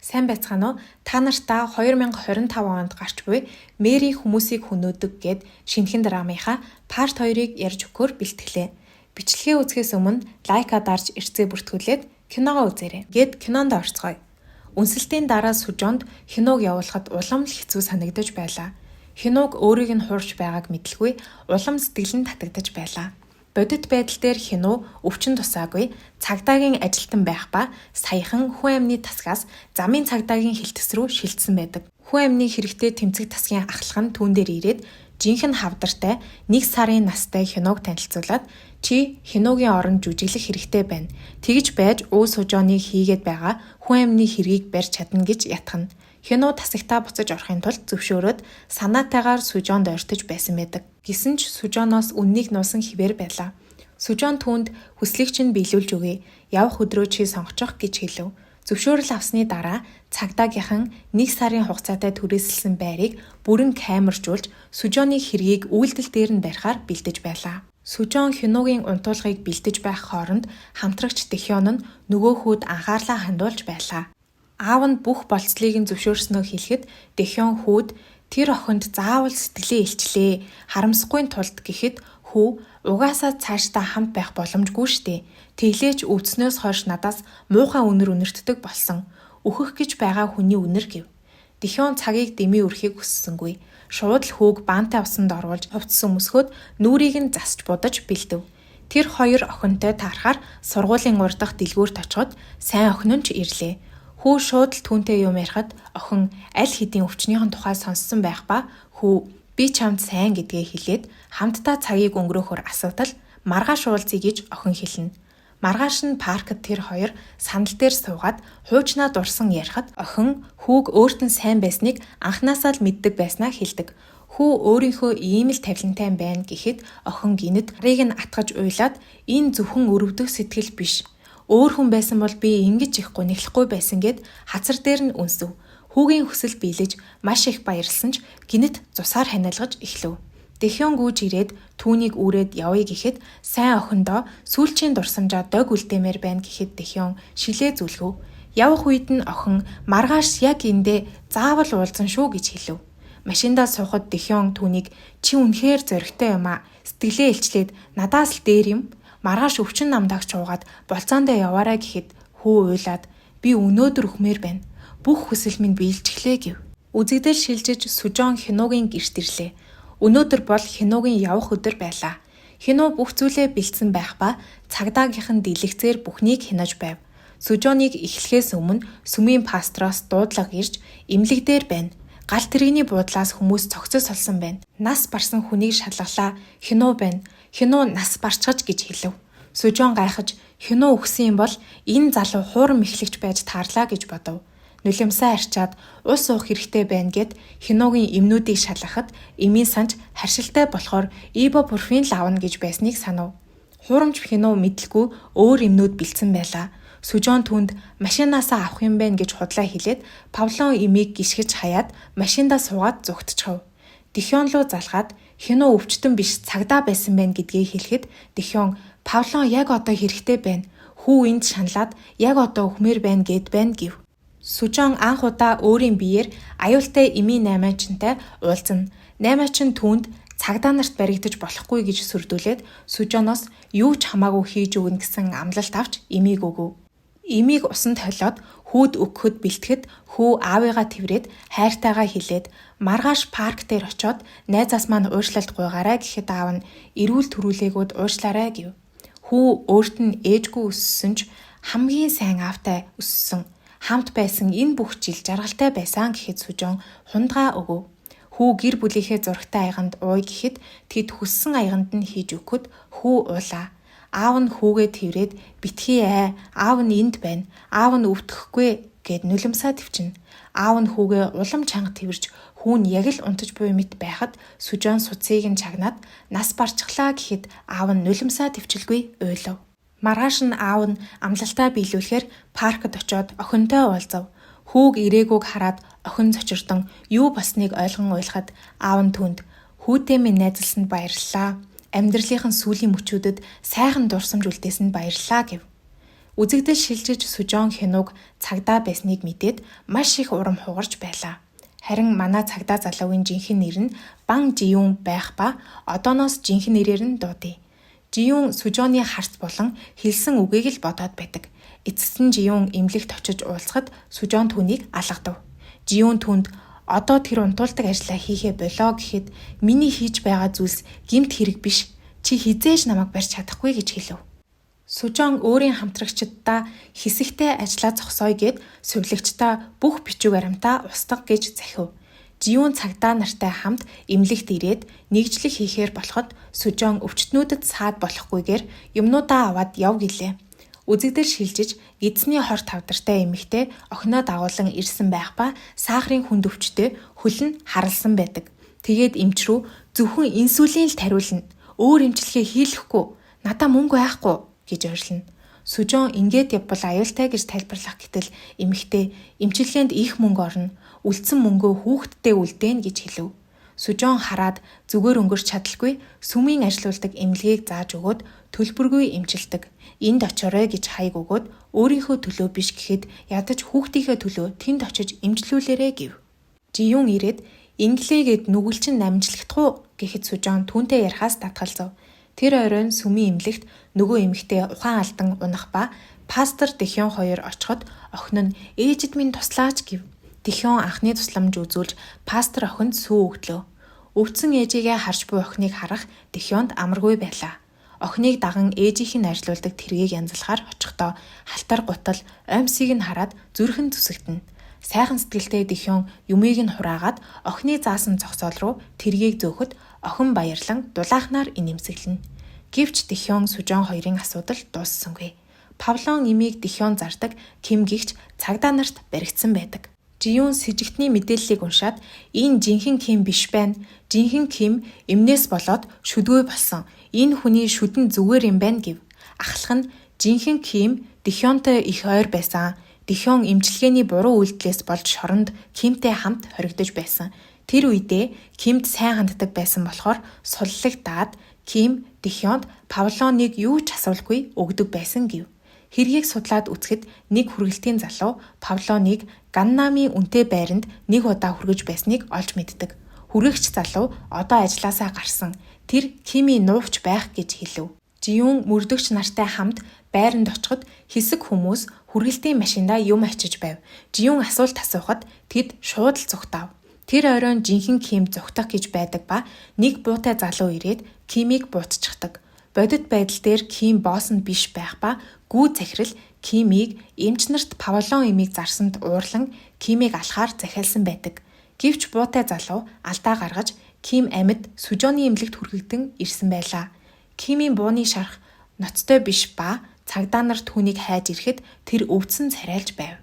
Сайн байцгаана уу? Та нартаа 2025 онд гарч буй Мэри хүмүүсийг хөнөөдөг гээд шинэхэн драмынхаа part 2-ыг ярьж өгөхөөр бэлтгэлээ. Бичлэгээ үзэхээс өмнө лайкаа дарж эрцээ бүртгүүлээд киногоо үзээрэй. Гээд кинонд орцгоё. Үнсэлтийн дараа Сүжонд Хинуг явуулахад улам л хэцүү санагдаж байлаа. Хинуг өөрийг нь хуурч байгааг мэдлгүй улам сэтгэл нь татагдаж байлаа. Бодит байдал дээр Хинуу өвчин тусаагүй цагдаагийн ажилтан байх ба саяхан хүн амны тасгаас замын цагдаагийн хэлтэс рүү шилжсэн байдаг. Хүн амны хэрэгтэй тэмцэг тасгийн ахлах нь түүн дээр ирээд жинхэнэ хавдартай 1 сарын настай Хинууг танилцуулаад чи Хинуугийн оронд жүжиглэх хэрэгтэй байна. Тэгж байж Уу Сужоныг хийгээд байгаа хүн амны хэргийг барьж чадна гэж ятгана. Хинуу тасагтаа буцаж орохын тулд зөвшөөрөөд санаатайгаар Сужонд ойртож байсан байдаг. Гэсэн ч Сужоноос үннийг нуусан хിവэр байлаа. Сужон түүнд хүслийг чинь биелүүлж өгье. Явах өдрөө чи сонгочих гэж хэлв. Зөвшөөрөл авсны дараа цагдаагийнхан 1 сарын хугацаатай түрээсэлсэн байрыг бүрэн камержуулж Сужоны хэргийг үйлдэл дээр нь барихаар бэлдэж байлаа. Сүжон Хинуугийн унтуулгыг бэлдэж байх хооронд хамтрагч Тэхён нь нөгөө хүүд анхаарлаа хандуулж байлаа. Аав нь бүх болцлыг нь зөвшөөрснөө хэлэхэд Дэхён хүүд тэр охинд заавал сэтгэлээ илчлээ. Харамсахгүй тулд гэхэд хүү угаасаа цаашдаа хамт байх боломжгүй штэ. Тэглээч өвдснөөс хойш надаас муухай үнэр үнэртдэг болсон. Өөхөх гэж байгаа хүний үнэр гэв. Дэхён цагийг дэмий өрхийг хүссэнгүй. Шууд л хүүг баантай усанд оруулж хувцас өмсгөөд нүрийг нь засч будаж бэлдэв. Тэр хоёр охинтой таарахаар сургуулийн урдах дэлгүүрт очиход сайн охин нь ч ирлээ. Хүү шууд л түүнтэй юм ярихад охин аль хэдийн өвчнийхэн тухай сонссон байх ба хүү би чамд сайн гэдгээ хэлээд хамтдаа цагийг өнгөрөөхөөр асуудал маргааш уулзъя гэж охин хэлнэ. Маргааш нь паркт тэр хоёр сандал дээр суугаад хуучнаа дурсан ярихад охин хүүг өөрт нь сайн байсныг анхнаасаа л мэддэг байснаа хэлдэг. Хүү өөрийнхөө ийм л тавилантай байна гэхэд охин гинэд нарыг нь атгаж уйлаад энэ зөвхөн өрөвдөх сэтгэл биш. Өөр хүн байсан бол би ингэж их гуниглахгүй байсан гэд хацар дээр нь үнсэв. Хүүгийн хүсэл биелэж маш их баярлсан ч гинэт цусаар ханиалгаж эхлэв. Дэхён гүйж ирээд түүнийг үүрээд явъя гэхэд сайн охиндоо сүүлчийн дурсамжаа дог үлдээмээр байна гэхэд Дэхён шилээ зүлгэв. Явах үед нь охин маргааш яг эндээ заавал уулзан шүү гэж хэлэв. Машиндаа суухад Дэхён түүнийг чи үнэхээр зоригтой юм а. Сэтгэлээ илчлээд надаас л дээр юм. Маргааш өвчин намдагч уугаад болцоондоо яваарай гэхэд хүү уйлаад би өнөөдөр өхмээр байна. Бүх хүсэл минь биелчихлээ гэв. Үзэгдэл шилжиж Сүжон Хинуугийн гэрт ирлээ. Өнөөдөр бол Хинуугийн явах өдөр байлаа. Хинуу бүх зүйлээ бэлдсэн байх ба цагдаагийнхан дэлгэцээр бүхнийг хянаж байв. Сүжоныг эхлэхээс өмнө сүмийн пастроос дуудлага ирж эмнэлэг дээр байна. Галт тэрэгний буудлаас хүмүүс цогцос олсон байна. Нас барсан хүнийг шалгалаа. Хинуу байна. Хинуу нас барчгаж гэж хэлв. Сүжон гайхаж Хинуу өгсөн юм бол энэ залуу хуурам эхлэгч байж таарлаа гэж бодов. Нулимсаа арчаад ус уух хэрэгтэй байна гэд Хинуугийн эмнүүдийг шалгахад эмийн санч харшилтай болохоор ибупрофен л авна гэж байсныг санав. Хуурамч Хинуу мэдлгүй өөр эмнүүд бэлдсэн байлаа. Сүжон түүнд машинаасаа авах юм байна гэж худлаа хэлээд Павлон эмийг гიშгэж хаяад машиндаа суугаад зугтчихав. Дэхён руу залгаад Хинуу өвчтөн биш цагдаа байсан байна гэдгээ хэлэхэд Дэхён Павлон яг одоо хэрэгтэй байна. Хүү энд шаналаад яг одоо өхмөр байна гэд байна гэв. Сүжон анх удаа өөрийн биеэр аюултай эмийн наймаачинтай уулзна. Наймаачин түүнд цагдаа нарт баригдаж болохгүй гэж сүрдүүлээд Сүжоноос юу ч хамаагүй хийж өгнө гэсэн амлалт авч эмийг өгөв. Эмийг усанд холиод хүүд өгөхөд бэлтгэхэд хүү аавыгаа тэврээд хайртайгаа хэлээд маргааш парк дээр очиод найзаас маань уучлалт гуйгаарай гэхэд аав нь эрүүл төрүүлээгүүд уучлаарай гэв. Хүү өөрт нь ээжгүй өссөн ч хамгийн сайн аавтай өссөн. Хамт байсан энэ бүх жил жаргалтай байсан гэхэд Сүжон хундгаа өгөв. Хүү гэр бүлийнхээ зурагтай аяганд ууй гэхэд тэд хүссэн аяганд нь хийж өгөхөд хүү уулаа. Аав нь хүүгээ тэрврээд битгий ээ, аав нь энд байна. Аав нь өвдөхгүй гэд нулимсаа твчинэ. Аав нь хүүгээ улам чанга тэрвэрч хүү нь яг л унтаж буй мэт байхад Сүжон судсыг нь чагнаад нас барчглаа гэхэд аав нь нулимсаа твчилгүй уйлав. Маргааш нь аав нь амлалтаа биелүүлэхээр паркт очиод охинтой уулзав. Хүүг ирээгүйг хараад охин цочирдон юу болсныг ойлгон уйлахад аав нь түүнд хүүтэй минь найзалсанд баярлалаа. Амьдралынх нь сүүлийн мөчүүдэд сайхан дурсамж үлдээсэнд баярлалаа гэв. Үзэгдэл шилжиж Сүжон Хянуг цагдаа байсныг мэдээд маш их урам хугарч байлаа. Харин манай цагдаа залуугийн жинхэнэ нэр нь Бан Жиюн байх ба одооноос жинхэнэ нэрээр нь дуудъя. Жиюн Сүжоны харц болон хэлсэн үгийг л бодоод байдаг. Эцэст нь Жиюн эмнэлэгт очиж уулзахад Сүжон түүнийг алгадав. Жиюн түүнд одоо тэр унтуулдаг ажлаа хийхээ болио гэхэд миний хийж байгаа зүйлс гэмт хэрэг биш. Чи хэзээ ч намайг барьж чадахгүй гэж хэлэв. Сүжон өөрийн хамтрагчдаа хэсэгтээ ажлаа зогсооё гээд сувилагчдаа бүх бичиг баримтаа устга гэж захив. Жиюн цагдаа нартай хамт эмнэлэгт ирээд нэгжлэг хийхээр болоход Сүжон өвчтөнүүдэд саад болохгүйгээр юмнуудаа аваад яв гэлээ. Үзэгдэл шилжиж эзний хор тавдартай эмэгтэй охиноо дагуулан ирсэн байх ба сахарын хүнд өвчтөй хөл нь харалсан байдаг. Тэгээд эмч рүү зөвхөн инсулин л тариулна. Өөр эмчилгээ хийлэхгүй. Надаа мөнгө байхгүй гэж орилно. Сүжон ингээд явбал аюултай гэж тайлбарлах гэтэл эмэгтэй эмчилгээнд их мөнгө орно. Үлдсэн мөнгөө хүүхэддээ үлдээнэ гэж хэлэв. Сүжон хараад зүгээр өнгөрч чадалгүй сүмийн ажилуулдаг эмнэлгийг зааж өгөөд төлбөргүй эмчилдэг. Энд очоорой гэж хаяг өгөөд өөрийнхөө төлөө биш гэхэд ядаж хүүхдийнхээ төлөө тэнд очиж эмчлүүлээрэй гэв. Жиюн ирээд инглээгээд нүгэлчин намжлагдах уу гэхэд Сүжон түүнтэй ярихаас татгалзав. Тэр оройн сүмийн эмнэлэгт нөгөө эмэгтэй ухаан алдан унах ба пастор Тэхён хоёр очиход охин нь ээжид минь туслаач гэв. Тэхён анхны тусламж үзүүлж пастор охинд сүү өгдлөө. Өвдсөн ээжигээ харж буй охиныг харах Тэхёнд амаргүй байлаа. Охиныг даган ээжийнх нь ажилуулдаг тэргийг янзлахаар очихдоо халтар гутал оймсыг нь хараад зүрх нь зүсэгдэнэ. Сайхан сэтгэлтэй Тэхён юмыг нь хураагаад охины заасан зогсоол руу тэргийг зөөхөд охин баярлан дулаахнаар инээмсэглэнэ. Гэвч Тэхён Сүжон хоёрын асуудал дууссангүй. Павлон имийг Тэхён зардаг Ким гихч цагдаа нарт баригдсан байдаг. Жиюн сэжигтний мэдээллийг уншаад энэ жинхэнэ Ким биш байна. Жинхэнэ Ким эмнээс болоод шүдгүй болсон. Энэ хүний шүдэн зүгээр юм байна гэв. Ахлах нь жинхэнэ Ким Тэхёнтой их ойр байсан. Тэхён эмчилгээний буруу үйлдэлээс болж шоронд Кимтэй хамт хоригдож байсан. Тэр үедээ Кимд сайн ханддаг байсан болохоор суллагдаад Ким Тэхёнд Павлоныг юу ч асуулгүй өгдөг байсан гэв. Хэргийг судлаад үзэхэд нэг хүргэлтийн залуу Павлоныг Ганнамын үнэтэй байранд нэг удаа хүргэж байсныг олж мэддэг. Хүргэгч залуу одоо ажлаасаа гарсан. Тэр Кимийн нуувч байх гэж хэлэв. Жиюн мөрдөгч нартай хамт байранд очиход хэсэг хүмүүс хүргэлтийн машиндаа юм ачиж байв. Жиюн асуулт асуухад тэд шууд л зүгтав. Тэр оройн жинхэнэ Ким зүгтах гэж байдаг ба нэг буутай залуу ирээд Кимийг буутчихдаг. Бодит байдал дээр Ким босс нь биш байх ба гүү захирал Кимийг эмч нарт Павлон эмийг зарсанд уурлан Кимийг алахаар захиалсан байдаг. Гэвч буутай залуу алдаа гаргаж Ким амьд Сүжоны эмнэлэгт хүргэгдэн ирсэн байлаа. Кимийн бууны шарх ноцтой биш ба цагдаа нар түүнийг хайж ирэхэд тэр өвдсөн царайлж байв.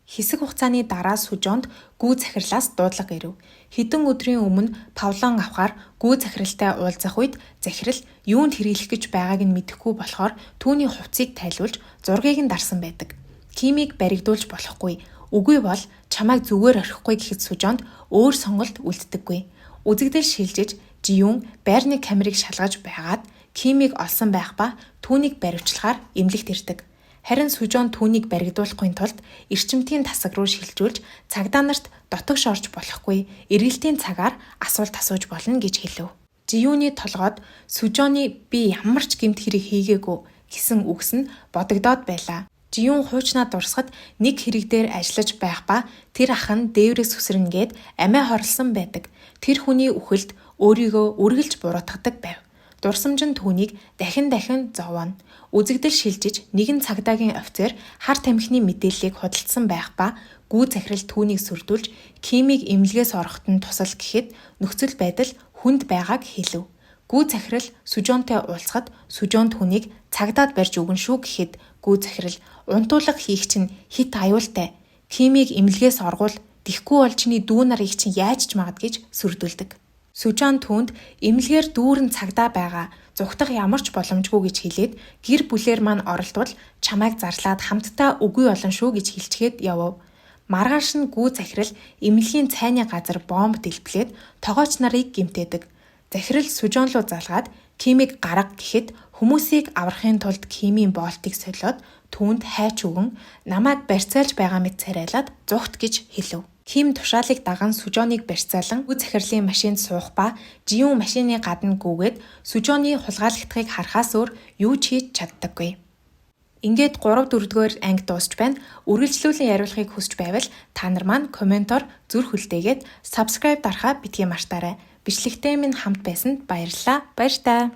Хэсэг хугацааны дараа Сүжонд гүү захирлаас дуудлага ирэв. Хэдэн өдрийн өмнө Павлон авахаар гүү захиралтай уулзах үед захирал юунд хэрэглэх гэж байгааг нь мэдэхгүй болохоор түүний хувцсыг тайлуулж зургийг нь дарсан байдаг. Кимийг баригдуулж болохгүй. Үгүй бол чамайг зүгээр орхихгүй гэхэд Сүжонд өөр сонголт үлддэггүй. Үзэгдэл шилжиж Жиюн байрны камерыг шалгаж байгаад Кимийг олсон байх ба түүнийг баривчлахаар эмнэлэгт ирдэг. Харин Сүжон түүнийг баригдуулахын тулд эрчимтийн тасаг руу шилжүүлж цагдаа нарт дотогш орж болохгүй эргэлтийн цагаар асуулт асууж болно гэж хэлэв. Жиюны толгойд Сүжоны би ямар ч гэмт хэрэг хийгээгүй гэсэн үгс нь бодогдоод байлаа. Жиюн хуучнаа дурсахад нэг хэрэг дээр ажиллаж байх ба тэр ах нь дээврээс үсрэнэ гээд амиа хорлсон байдаг. Тэр хүний үхэлд өөрийгөө үргэлж буруутгадаг байв. Дурсамж нь түүнийг дахин дахин зовооно. Үзэгдэл шилжиж нэгэн цагдаагийн офицер хар тамхины мэдээллийг худалдсан байх ба гүү захирал түүнийг сүрдүүлж Кимийг эмнэлгээс ороход нь тусал гэхэд нөхцөл байдал хүнд байгааг хэлэв. Гүү захирал Сүжонтой уулзахад Сүжон түүнийг цагдаад барьж өгнө шүү гэхэд гүү захирал унтуулга хийх чинь хит аюултай. Кимийг эмнэлгээс оргуул тэхгүй бол чиний дүү нарыг чинь яаж ч магад гэж сүрдүүлдэг. Сүжон түүнд эмнэлгээр дүүрэн цагдаа байгаа зугтах ямар ч боломжгүй гэж хэлээд гэр бүлээр маань оролдвол чамайг зарлаад хамтдаа үгүй болно шүү гэж хэлчихэд явав. Маргааш нь гүү захирал эмнэлгийн цайны газар бомб дэлбэлээд тогооч нарыг гэмтээдэг. Захирал Сүжон руу залгаад Кимийг гарга гэхэд хүмүүсийг аврахын тулд Кимийн болтыг солиод түүнд хайч өгөн намайг барьцаалж байгаа мэт царайлаад зугт гэж хэлэв. Ким тушаалыг даган Сүжоныг барьцаалан үе захирлын машинд суух ба Жиюн машины гадна гүгээд Сүжоны хулгайлагдахыг харахаас өөр юу ч хийж чаддаггүй. Ингээд 3 4-р анги дуусч байна. Үргэлжлүүлэн яриулахыг хүсч байвал та нар маань комментоор зүрх үлдээгээд subscribe дарахаа битгий мартаарай. Бичлэгтэй минь хамт байсанд баярлалаа. Баяртай.